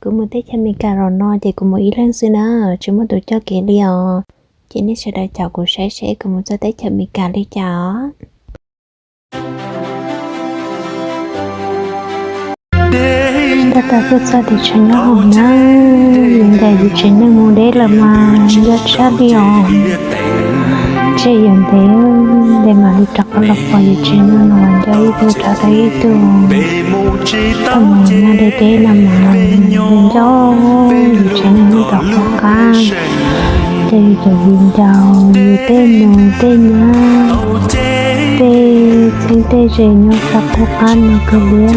Kuv mus teb chaws Amelikas los no ces kuv mus ib leeg xwb na, tsis muaj tus coj kev li os. Ces nej sawv daws caum kuv saib seb kuv mus txog teb chaws Amelikas li cas os. Tab tom tuaj txog tim tsev nyob hoom na, yus ncaim yus tsev neeg mus deb lawm mas nco tshaj li os. Tsam yus ntev ntev mam li rov qab los pom yus tsev neeg no nco ib tug rov rau ib tug. Thaum mus nyob deb deb no mas nco nco yus tsev neeg nyob tom qab, ces yus cov viv ncaus, yus tej nus tej nyab, tej txheeb tej ze nyob sab qub qab no kawg li.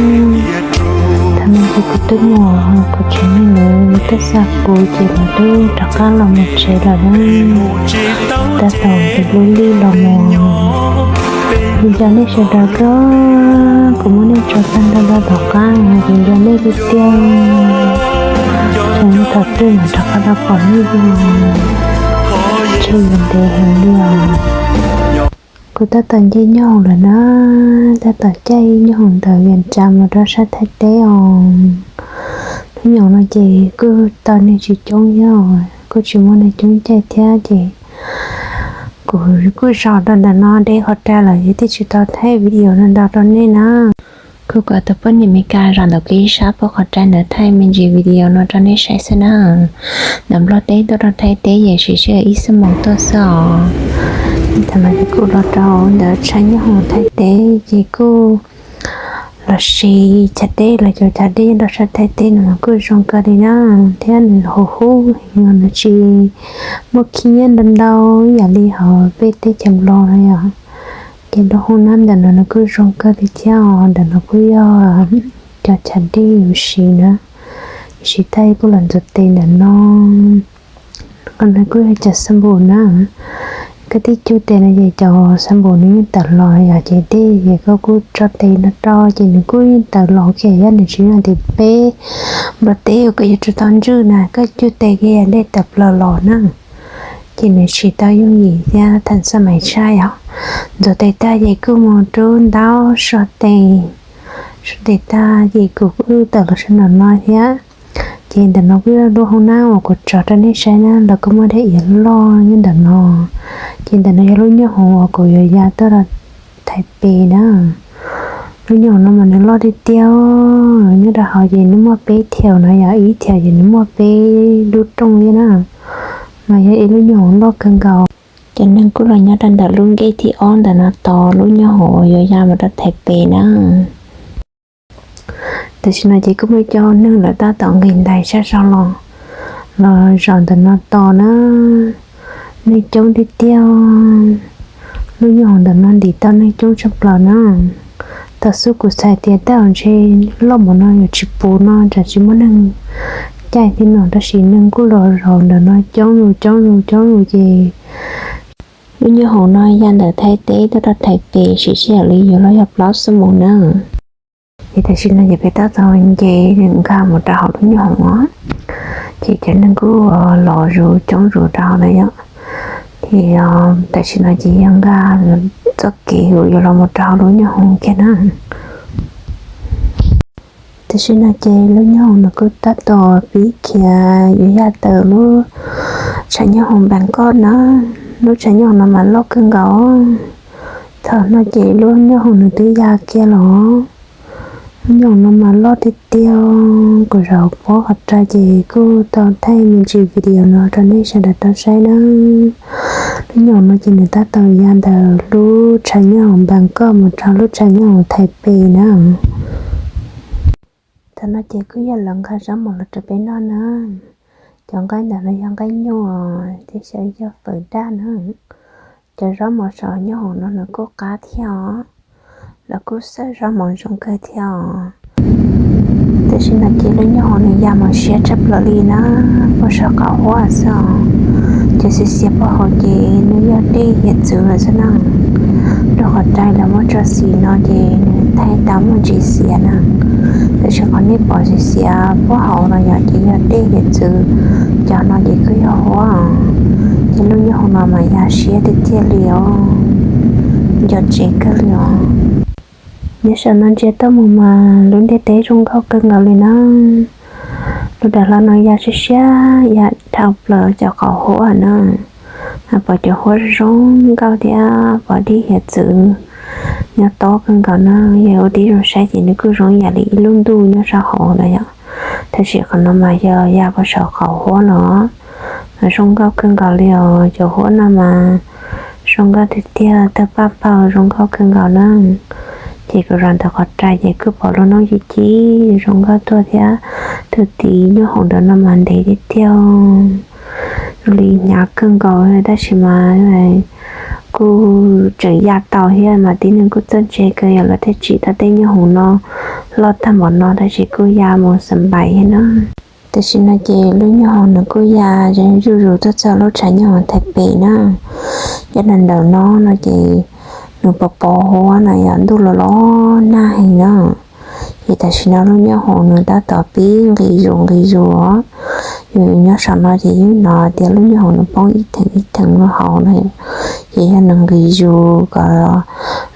Thaum no ces kuv twb mus, kuv tsev neeg lawv twb xa kuv ces lawv twb rov qab los mus tsev lawm na. Tab tom tus lub lij los mus, kuv nco nej sawv daws kawg, kuv muab nej tso tag nrho rau tom qab, kuv nco nej tiag tiag. Thaum twg mam rov qab los pom nej dua, tsam yus ntev heev li os. Kuv tab tom nce nyob hoom lawm na, tab tom caij nyob hoom ntawm Vias Cas mus rau sab Thaib teb os. Hnub nyoog no ces kuj tau neeg tsis coob thiab, kuj tsis muaj neeg coob caij thiab ces kuv kuj zaum rau ntawm no deb qhov rai lawm thiaj tsis tau thaij video no ntau rau nej na. Kuv kom tus poj niam Meskas zaum ntawm kev sab pem qhov rai ntawd thaij me ntsis video no rau nej saib xwb na. Ntawm Nplog teb tuaj rau Thaib teb yeej siv sij hawm ib xuab moos tuaj xwb os. Thaum no ces kuj los rau ntawm tshav nyob hoom Thaib teb ces kuj los siv chav dej los cov chav dej nyob rau sab Thaib teb no kuj zoo kawg li na, thiab nws huv huv, nws tsis muaj khib nyiab ntau ntau ib yam li hauv peb teb chaws Nplog no yom. Ces lub hoob nab ntawm no nws kuj zoo kawg li thiab os, ntawm no kuj yog cov chav dej yus siv na, yus siv tag kuj los ntxuav tes ntawm no. Qhov no kuj yog cov xab npum na, koj twb cug tes no ces cov xab npum nws yeej tawm los yom, ces dej ces koj kuj tso tes no rau ces nws kuj yeej tawm los kiag, yog nws tsis yog tias peb nplog teb uas koj yuav tsum tau ntswj na, koj cug tes kiag dej tawm plaws los na, ces nws tsis tau yooj yim thiab thaum xab mais tshaj yom. Ntxuav tes tag ces kuj mus rub ntaub so tes, so tes tag ces kuv kuj tawm los sab nram no thiab. Ces ntawm no kuj yog lub hoob nab uas kuv tso rau nej saib na, lawv kuj muaj daim iav loj nyob ntawm no. Ces ntawm no yog lub nyuag hoom uas kuv yuav ya tuaj rau Thaib pem na. Lub nyuag hoom no mas nws loj tiag tiag, nyob rau hauv ces nws muaj peb thiaus no yom, ib thiaus ces nws muaj peb lub rooj thiab na. Mas yog ib lub nyuag hoom loj kawg nkaus. Cov neeg kuj los nyob rau ntawm lub nkej thib ob ntawm no tos lub nyuag hoom uas yuav ya mus rau Thaib pem na. Tam sim no ces kuj muaj cov neeg lawv tab tom nqis ntais sab saud los, los zaum ntawm no tos na. Neeg coob tiag tiag, lub nyuag hoom ntawm no ntim tau neeg coob tshaj plaws na. Thaum xub kuv txhais tias tej zaum ntshe loj npaum no yuav tsis puv no tsam tsis muaj neeg caij thiab no, tab sis neeg kuj los zaum ntawm no coob zus coob zus coob zus ces lub nyuag hoom no ya ntawm Thaib teb tuaj rau Thaib pem siv sij hawm li yuav luag yog plaub xuab moos na. Ces tam sim no ces peb tab tom nce nkag mus rau hauv lub nyuag hoom os. Ces cov neeg kuj los zus coob zus rau hauv na yom. Ces tam sim no ces yog nkag txoj kev uas yuav los mus rau hauv lub nyuag hoom kiag na. Tam sim no ces lub nyuag hoom no kuj tab tom pib khiav yuav ya tawm lub tshav nyob hoom Npas Koj na. Lub tshav nyob hoom no mas loj kawg nkaus. Thaum no ces lub nyuag hoom nws twb ya kiag los. Lub nyuag hoom no mas loj tiag tiag, kuv zaum puag qhov rai ces kuj tau thaij me ntsis video no rau nej sawv daws tau saib na. Lub nyuag hoom no ces nws tab tom ya ntawm lub tshav nyob hoom Npas Koj mus rau lub tshav nyob hoom Thaib pem na. Thaum no ces kuj yog lawv nqa zaub mov los rau peb noj na. Cov nqaij ntawm no yog nqaij nyuj, thiab xyov yog fawm daj na. Cov zaub mov saum nyob hoom no nws kuj qab thiab os. Lawv kuj xawb zaub mov zoo kawg thiab os. Tam sim no ces lub nyuag hoom nws ya mus siab tshaj plaws li na, puag saum qab huab xwb os. Ces xiav xiav puag hauv ces nws yog dej hiav txwv lawm xwb na. Lub qhov rai lawv muab tso xis no ces nws thaij tau muaj ntsis xiav na. Tab sis qhov nej pom xiav xiav puag hauv no yog ces yog dej hiav txwv, cov no ces kuj yog huab os. Ces lub nyuag hoom no mas ya siab tiag tiag li os, nco tsev kawg li os. Nyob saum no ntsia tuaj mus mas lub ntiaj teb zoo nkauj kawg nkaus li na. Lub dav hlau no ya siab siab ya dhau plaws cov qhov huab na, pom cov huab zoo nkauj thiab pom dib hiav txwv nyob tob kawg nkaus na. Yog ua tib zoo saib ces nws kuj zoo yam li ib lub ntuj nyob sab hauv na yom. Tab sis qhov no mas yog ya puag saum qhov huab los, zoo nkauj kawg nkaus li os. Cov huab no mas zoo nkauj tiag tiag, tawg paj paug zoo nkauj kawg nkaus na. Ces kuv zaum ntawm qhov rai ces kuj pom lub noob ci ci zoo nkauj tuaj thiab, tus tiv nyob hauv ntawm no mas ntev tiag tiag, zoo li hnyav kawg nkaus tab sis mas kuj tseem ya tau thiab mas tib neeg kuj txawj ntse kawg yom. Lawv thiaj tsim tau tej nyooj hoom no loj tag npaum no tab sis kuj ya mus xa npais thiab na. Tam sim no ces lub nyooj hoom nws kuj ya zuj zus tuaj txog lub tshav nyooj hoom Thaib Pes na. Cov neeg ntawm no no ces nws pos pos huab na yom, ntuj los los nag heev na. Ces tam sim no lub nyooj hoom nws tab tom pib nqis zus nqis zus. Yus nyob saum no ces yeej hnov tias lub nyooj hoom nws poob ib theem ib theem lub hauv na. Ces yog nws nqis zus kom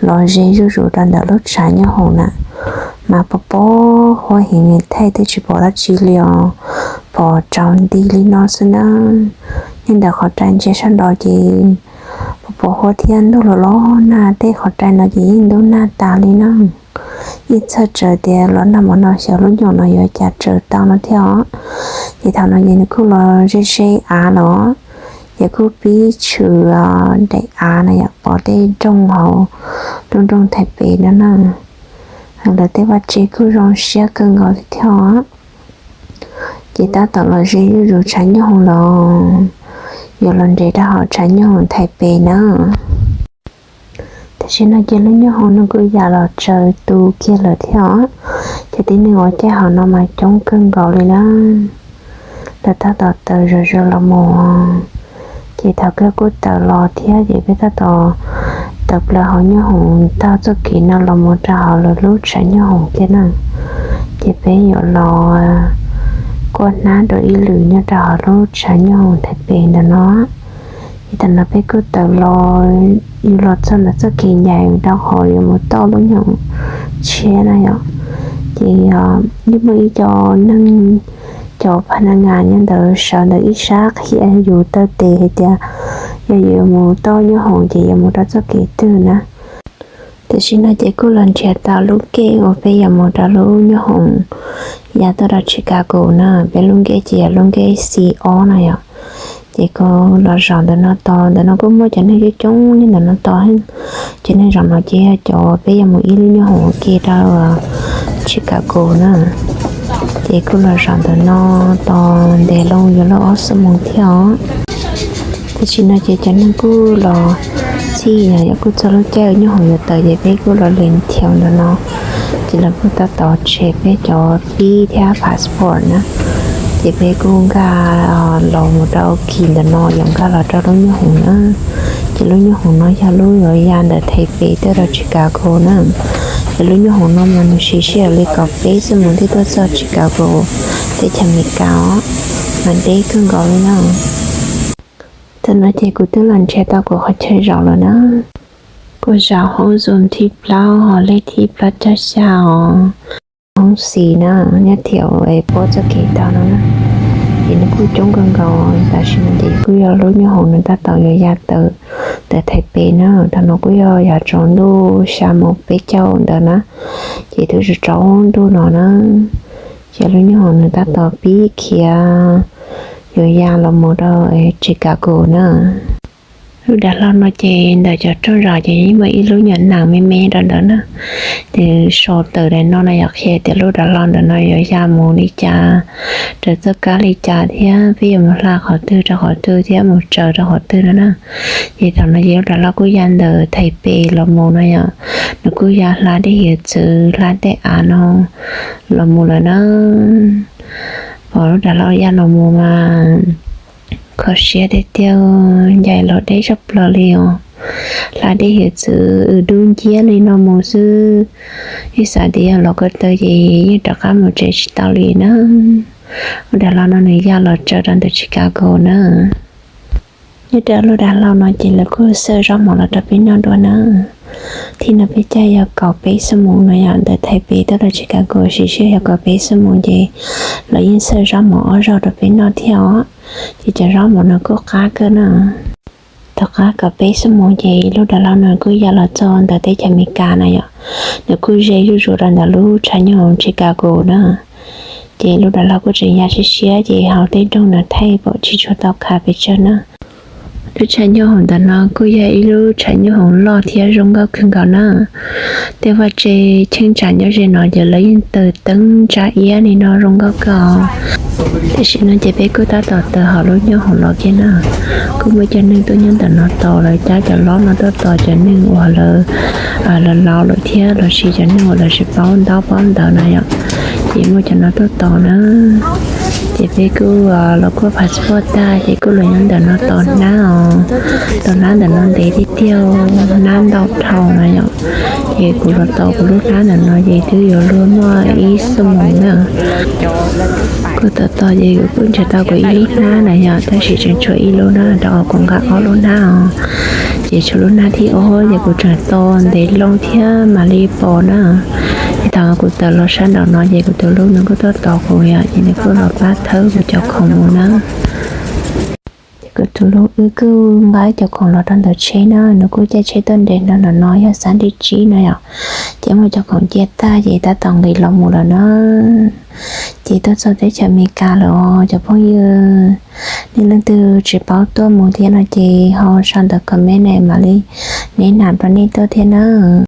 los ze zuj zus rau ntawm lub tshav nyooj hoom na, mas pos pos huab heev, thaij twb tsis pom dab tsi li os, pom tsaus nti li no xwb na. Nyob ntawm qhov rai ntsia sab nraud ces pos pos huab thiab ntuj los los nag, tej qhov rai no ces yeej ntub nag tas li na. Yeej txhawj tsawv tias los nag npaum no xyov lub nyooj no yuav cas tsaws tau no thiab os. Ces thaum no ces nws kuj los ze ze av los, ces kuj pib tshwm daim av na yom, pom tej nroog hauv lub nroog Thaib Pes no na. Lawv tej vaj tse kuj zoo siab kawg nkaus li thiab os. Ces tab tom los ze zuj zus tshav nyooj hoom los, yuav los nres rau hauv tshav nyooj hoom Thaib Pes na. Tam sim no ces lub nyooj hoom no kuj ya los tsaws tu kiag lawm thiab os. Ces tib neeg ua caij hauv no mas coob kawg nkaus li na. Lawv tab tom taws zom zaws los mus, ces thaum kawg kuj taws los thiab ces peb tab tom taws plaws hauv nyooj hoom taug txoj kev no los mus rau hauv lawv lub tshav nyooj hoom kiag na. Ces peb yuav los kuaj hnab dua ib lwm nyob rau hauv lub tshav nyooj hoom Thaib Pes ntawm no. Ces thaum no peb kuj taws los, yus los txog ntawm txoj kev ncaim rau qhov yuav mus toj lub nyooj hoom tshiab na yom. Ces yeej muaj ib co neeg, cov pha na ngas nyob ntawd sawv ntawm ib sab qhia yus taw tes hais tias yog yuav mus toj nyooj hoom ces yuav mus rau txoj kev twg na. Tam sim no ces kuj los nrhiav tau lub nkej uas peb yuav mus rau lub nyooj hoom ya tuaj rau Chicago na. Peb lub nkej ces yog lub nkej C ob na yom. Ces kuv los zaum ntawm no tos, ntawm no kuj muaj cov neeg coob coob nyob ntawm no tos. Cov neeg zaum no ces yog cov peb yuav mus ib lub nyooj hoom ua ke rau Chicago na. Ces kuj los zaum ntawm no tos ntev loo yuav luag ob xuab moos thiab os. Tam sim no ces cov neeg kuj los txhij yom, kuj txog lub caij nyooj hoom yuav tawm ces peb kuj los li nrhiav ntawm no. Ces lawv kuj tab tom tshem peb cov pib thiab passport na. Ces peb kuj nkag los mus rau kis ntawm no yuav nkag los rau lub nyooj hoom na. Ces lub nyooj hoom no yog lub yuav ya ntawm Thaib Pes tuaj rau Chicago na. Ces lub nyooj hoom no mas nws siv sij hawm li kaum peb xuab moos thiaj tuaj txog Chicago, teb chaws Amelikas os, mas deb kawg nkaus li na. Thaum no ces kuv twb los nrhiav tau kuv qhov chaw zaum lawm na. Kuv zaum hoob zoo thib plaub, lej thib plaub caug xya os. Hoob xis na, nyob thiab puab txoj kev tau no na. Ces nws kuj coob kawg nkaus, tam sim no ces kuj yog lub nyooj hoom nws tab tom yuav ya tawm ntawm Thaib Pes na. Thaum no kuj yog yav tsaus ntuj xya moos peb caug ntawd na. Ces twb tsaus ntuj no na. Ces lub nyooj hoom nws tab tom pib khiav yuav ya los mus rau Chicago na. Lub dav hlau no ces ntawm cov rooj zos ces yeej muaj ib lub nyuam nees me me rau ntawd na. Ces sau tawm daim no na yog qhia tias lub dav hlau ntawm no yuav ya mus li cas, raws txoj kab li cas thiab peb yuav mus hla qhov twg rau qhov twg thiab mus tsaws rau qhov twg no na. Ces thaum no ces lub dav hlau kuj ya ntawm Thaib Pes los mus no yom, nws kuj ya hla dej hiav txwv hla tej av no los mus lawm na. Pom lub dav hlau ya los mus mas kho siab tiag tiag, ncaim los deb tshaj plaws li os. Hla dej hiav txwv dub nciab li no mus xwb, ib xav tias yog los ko taw ces yeej rov qab mus tsev tsis tau li na. Lub dav hlau no nws ya los tsaws rau ntawm Chicago na. Nyob rau lub dav hlau no ces lawv kuj xawb zaub mov los rau peb noj dua na. Thib no peb caij yog kaum peb xuab moos no yom, ntawm Thaib pem tuaj rau Chicago siv sij hawm yog kaum peb xuab moos ces lawv yeej xawb zaub mov ob zaug rau peb noj thiab os. Ces cov zaub mov no kuj qab kawg na. Tom qab kaum peb xuab moos ces lub dav hlau no kuj ya los txog ntawm teb chaws Amelikas na yom. Nws kuj ze zuj zus rau ntawm lub tshav nyooj hoom Chicago na. Ces lub dav hlau kuj tseem ya siab siab ces hauv tej nroog no thaij pom tsis tshua tau khav pes tsawg na. Lub tshav nyooj hoom ntawm no kuj yog ib lub tshav nyooj hoom loj thiab zoo nkauj kawg nkaus na. Tej vaj tse cheeb tsam nyob ze no ces lawv yeej taws teeb ntsa iab li no zoo nkauj kawg os. Tam sim no ces peb kuj tab tom tawm hauv lub nyooj hoom los kiag na. Kuj muaj cov neeg tuaj nyob ntawm no tos, lawv cab cov lob no tuaj tos cov neeg uas lawv laus laus lawm thiab los sis cov neeg uas lawv tsis paub ntaub paub ntawv na yom. Ces muaj cov no tuaj tos na. Ces peb kuj los kuaj passport tag ces kuj los nyob ntawm no tos hnab os. Tos hnab ntawm no ntev tiag tiag, hnab ntau dhau na yom. Ces kuv los tos kuv lub hnab ntawm no ces twb yuav luag muaj ib xuab moos na. Kuv tos tos ces kuv kuj nrhiav tau kuv ib lub hnab na yom, tab sis tseem tshuav ib lub na, rau qhov kuv nqa ob lub hnab os. Ces tshuav lub hnab thib ob ces kuv tseem tos ntev loo thiab mam li pom na. Ces thaum kuv tawm los sab nraum no ces kuv tus hlub nws kuj tuaj tos kuv yom, ces nws kuj los pab thawb kuv cov khoom mus na. Ces kuv tus hlub wb kuj nqa cov khoom los rau ntawm tsheb na, nws kuj caij tsheb tuaj nres nram no yog xab nrib tsib na yom. Ces muaj cov khoom cia tag ces tab tom nqis los mus lawm na. Ces tuaj txog teb chaws Amelikas lawm os cov phooj ywg. Nej leej twg tsis paub tuaj mus thiab no ces ho sau ntawm comment ne mam li neb nam rau nej tuaj thiab na.